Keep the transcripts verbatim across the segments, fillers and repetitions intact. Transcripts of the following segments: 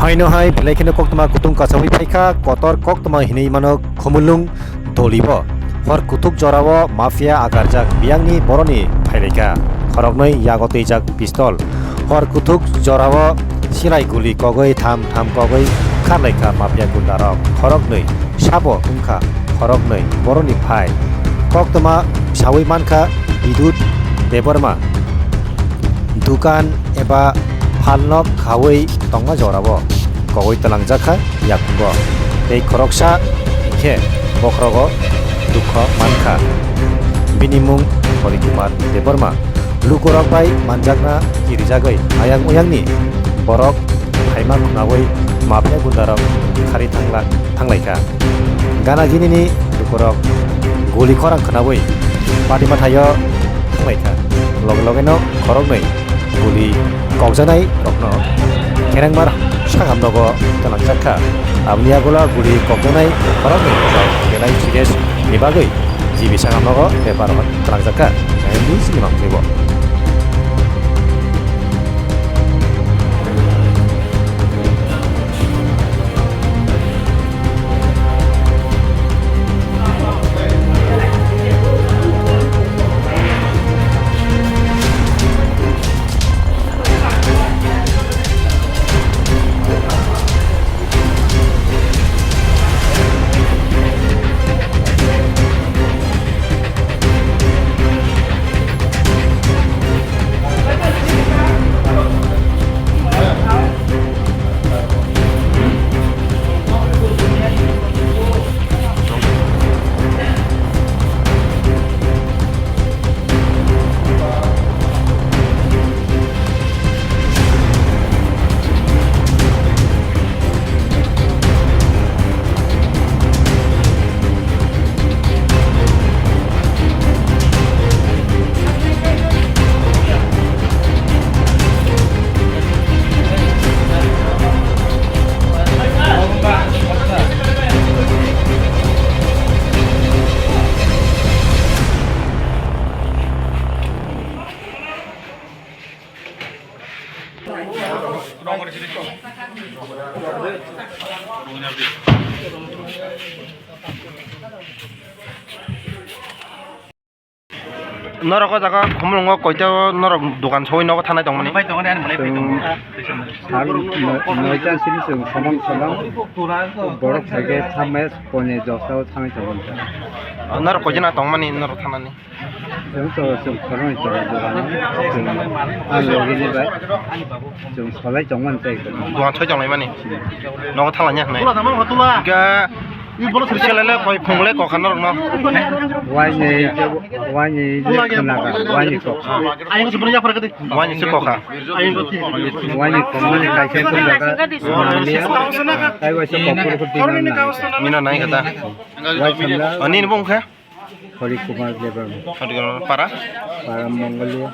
Haino hai belai kheno koktwma kutung kasaui phaikha, kotor koktwma hinwi mano Khumulwng dolibo. Hor kuthuk jorao mafia agarjak biyangni boroni phailaikha. Khoroknwi yago twijak pistol. Hor kuthuk jorao silai guli kogwi tham tham kogwi kharlaikha mafia gundarok. Khoroknwi sabo wngkha khoroknwi boroni phai. Koktwma saui mankha Bidut Debbarma. Dukan eba phalnok khaui tongma jorao kogwi twlangjakha yakungo. Tei khoroksa hinkhe bokhorogo dukho mankha. Bini mung Hori Kumar Debbarma. Lukurok bai manjakna kirijagwi ayang oyangni borok phaima khnaui mafia gundarok khari thangla-, thanglaikha. Gana ginini lukurok guli khorang khnaui pati mathaio thanglaikha. Loge logeno khoroknwi guli kokjaknai rokno Kerengmar sakhamnogo twlangjakha. Aboni yagulo guli kokjaknai khoroknwi belai serious ni bagwi G B sakhamnogo refer twlangjakha. Chini mamungni bo. Norok o jaga Khumulwngo koito norok dokan sogwi nogo thanai tongmani? Chwng sal noi-, noita sini chwng somang somang borok sai khe thamai pone josao thanai tongo. Norok koijana tongmani norok thanani? Chwng to chwng khoroknwi tongo dogano. Chwng a logini bai chwng solai tongmani tei. Dogan soi tonglaimani? Nogo thalanya hwnwi. Hwnkhe selele koi phungle kokha norokno. Waini, waini je khnaga, waini kokha. Waini se kokha. Waini kokmani kaisa khnaga, mania, tai waisa kokha rokho dina nang. Mina nai kata. Waisa na. Ani ni bung khe? Hori Kumar Debbarma. Hori Kumar para? Para Mongolia.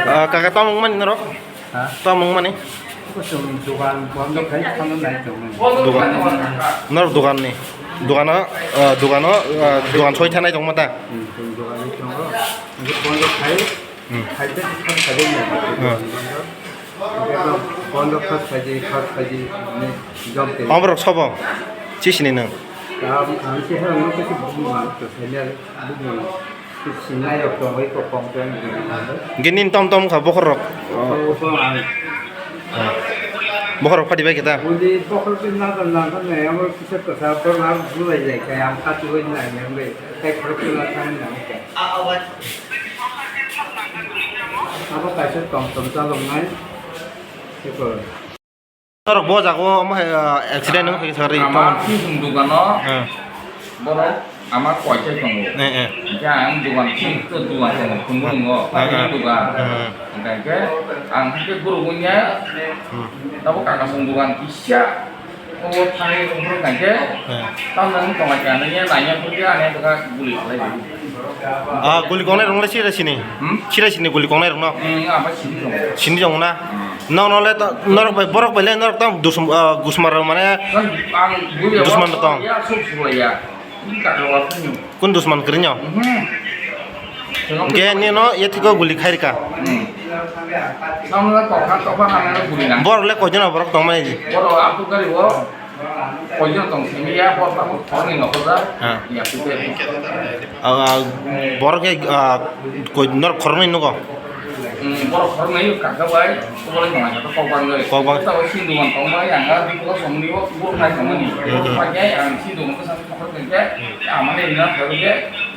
Ah, kaka, tamo wngmani norok? Ha? Tamo wngmani? Kusum dogan bondo khai thangna nai tongmani. Dogan. Norok dogan ni. Dogano, ah, dogano, ah, dogan soi thanai tongma ta? Hmm, dogan ni tongo. Bondo khai. Hmm. Khai te khai khai ni. Hmm. Bondo khai khai khai ni jom te. Omorok sobo? Chisini nang. Ang, ang sih orang itu sih bukan, terus saya bukan. Sinai rok tongwi kok kong tong. Hwnkhe nini tom tom kha bokhorok? Bokhorok phati bai khe ta? Uli bokhorok twi nang tong nang tong nai, amo kisa kwsa borok aro bulai lai kha, ang kati bai nai nang bai, tei khorok twi nang tong nang kha. Abo kaisa tom tom chalok nai. Norok bo jaga o omo hai, ah, accident wng kha sakri. Ama tong. Sisung dogano. Eh. Borok ama koichai tongo. Eh, eh. Hingke ang dogan sing to dogan tongo, Khumulwngo, eh, eh, dogan. Eh. Hingke ang hingke guru gunya. Hmm. Tabo kakasong dogan kisa. O thani tongo hingke. Eh. Tamni tonga kya nanya nanya purke ane dogan guli khalai. Ah, guli kongnai rok le sira sini? Hmm? Sira sini guli kongnai rok no? Hmm, abo sini tongo. Sini tongo na? Hmm. Nong nole to, norok bai, borok bai le norok tong dusum, ah, gusmar rok mane. Kan ang guli dusman rok tong. Ya, suk suk ya. Ini kaka wa pun. Kun dusman kerinyo? Hmm. Ge ni no ye tiko guli khairika. Hmm. Nong nole to kha to kha nang guli na. Borok le koi jona borok tong mai ji. Borok aku kari wo. Koijon tong simi ya, bo, bo, bo, khoroknwi nokhorjak. Ha. Ya, sute. Ah, ah, borok khe, ah, koi, norok khoroknwi nugo? Hmm, borok khoroknwi kaka bai, obolai tong kaka kok bangwi. Kok bang. Tabo sindu man tong bai, ang a, bo somni o, bo khai tongmani. Hmm, hmm. Pai khe ang sindu man khe sa khorok khe, amane ina khorok khe,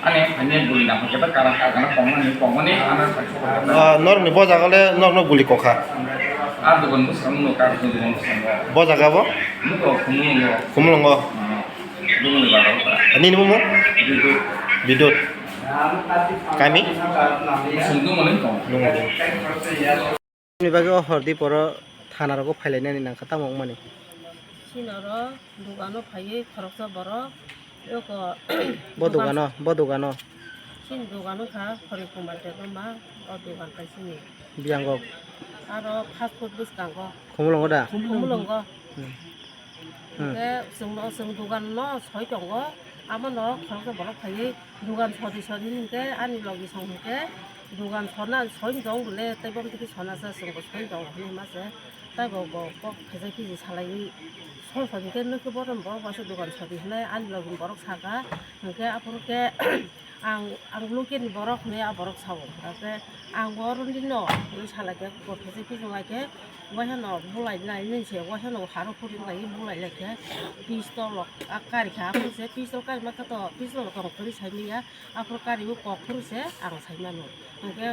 ani phanya buli na khe ta kara kaka na tongmani, tongmani, ana khai khorok. Ah, norokni bo jaga le, norokno guli kokha? Ah, dogan bwskango, kaka dogan bwskango. Bo jaga bo? Nugo, Khumulwngo. Khumulwngo. Hmm. Bumung ni baro ta. Nini bumung? Bidut. Bidut. Kami? Sung Dumoni tong. Dumoni. Ni bagwi o hordi poro thana rogo phailainani nangkha tamo wngmani? Sinoro dogano phaiwi khoroksa borok yoko. Bo dogano, bo dogano. Chini dogan wngkha Hari Kumar Debbarma, o dogan kaisini. Biyango. Aro fast food bwskango. Khumulwngo da? Khumulwngo. Hmm. Hmm. Hwnkhe chwngno, chwng dogan no soi tongo, amo no khoroksa borok phaiwi dogan sodi sodi hinkhe ani logi song hinkhe dogan sona soi tong bole tei bom twi sona sa chwngbo soi tongo hinwi ma se. Tei bo, bo kok khaijak kiji salaiwi song song hinkhe nokhe bohrokni borok bai se dogan sodi hinwi ani logi borok saka hinkhe aphuru khe ang, ang local ni borok hinwi a borok sao. Hinkhe ang bo oro nini no hinwi salaikhe kok khaijak kiji laikhe waisa no bulai nai nini se waisa no haro khuri lai bulai laikhe pistol rok a karikha aphuru se pistol karima khe to pistol rok tong phuri saimanya aphuru kariwi kok phuru se ang saimano. Hinkhe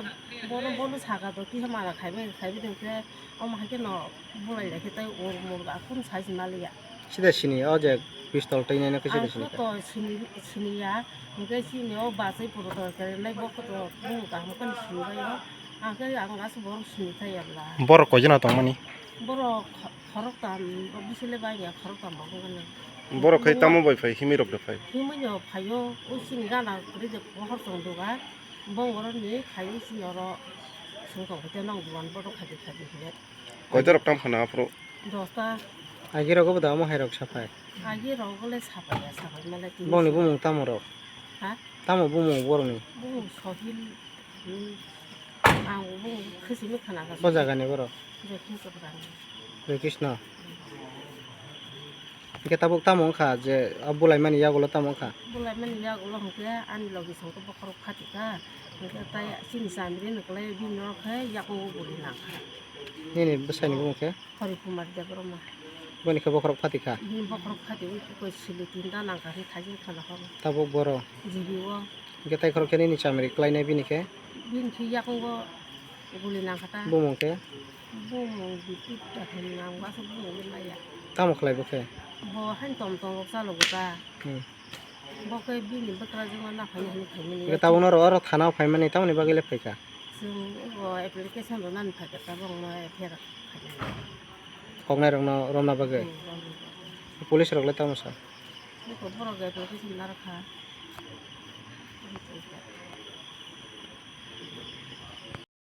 bono, bono saka do kisa mana khaibai khaibai hinkhe omo hai kheno bulai lai khe tei ur mur ba kunu sai se maliya. Sida sini o je pistol twi naina khe sida sini. Ang khe to sini, siniya, hinkhe sini o bachai puro to kerenai bo khe to bumung kaham khe sini bai o. Ang khe ang aswk borok sini thai ya bla. Borok koi jona tongmani? Borok kho-, khoroktam, o bisile bai ya khoroktam bo wngkha na. Borok khai tamo bai phai, himwi rok bai phai? Himwi no phai o, o sini gana kwrwi je pohor tong duga. Bongoroni khai sini oro songkang hoite nong dugan bodo khaidi khaidi hile. Koita rok tam phano aphuru? Dosta. Agi rogo bo da omo hai rok saphai? Agi rogo le saphai ya, saphai male tini. Bongni bumung tamo rok? Ha? Tamo bumung borokni? Bumung Sohil, hmm, ang bumung khesimi khana kha. Bo jagani borok? Jai Krishna. Jai Krishna. Hingke tabuk tamo wngkha je a bulaimani yagulo tamo wngkha? Bulaimani yagulo hingke ani logi songkhe bokhorok phatikha, hingke tai chini chamiri ni kwlai bini oro khe yakungo guli nangkha. Nini bwsaini bumung khe? Hari Kumar Debbarma. Boni khe bokhorok phatikha? Bini bokhorok phati wngkhe koi sili tinta nangkha hwnwi khaijak khana horo. Tabuk boro? G B o. Hingke tai khorok khe nini chamiri kwlainai bini khe? Bini khe yakungo guli nangkha ta. Bumung khe? Bumung Bipit da hwnwi nang, bo aswk bumung le maya. Tamo khlai bo khe? Bo haino tom tom rok chalogo ta. Hmm. Bo khe bini bwkrajwkno naphani hwnwi phaimani. Hingke tabukno oro, oro thana o phaimani tamoni bagwi le phaikha? Chwng bo application rwnani phaikha, tabukno F I R khaimani. Koknai rokno romna bagwi? Hmm, romna bagwi. Police rok le tamo sa? Bwkha borok bai application narwkha.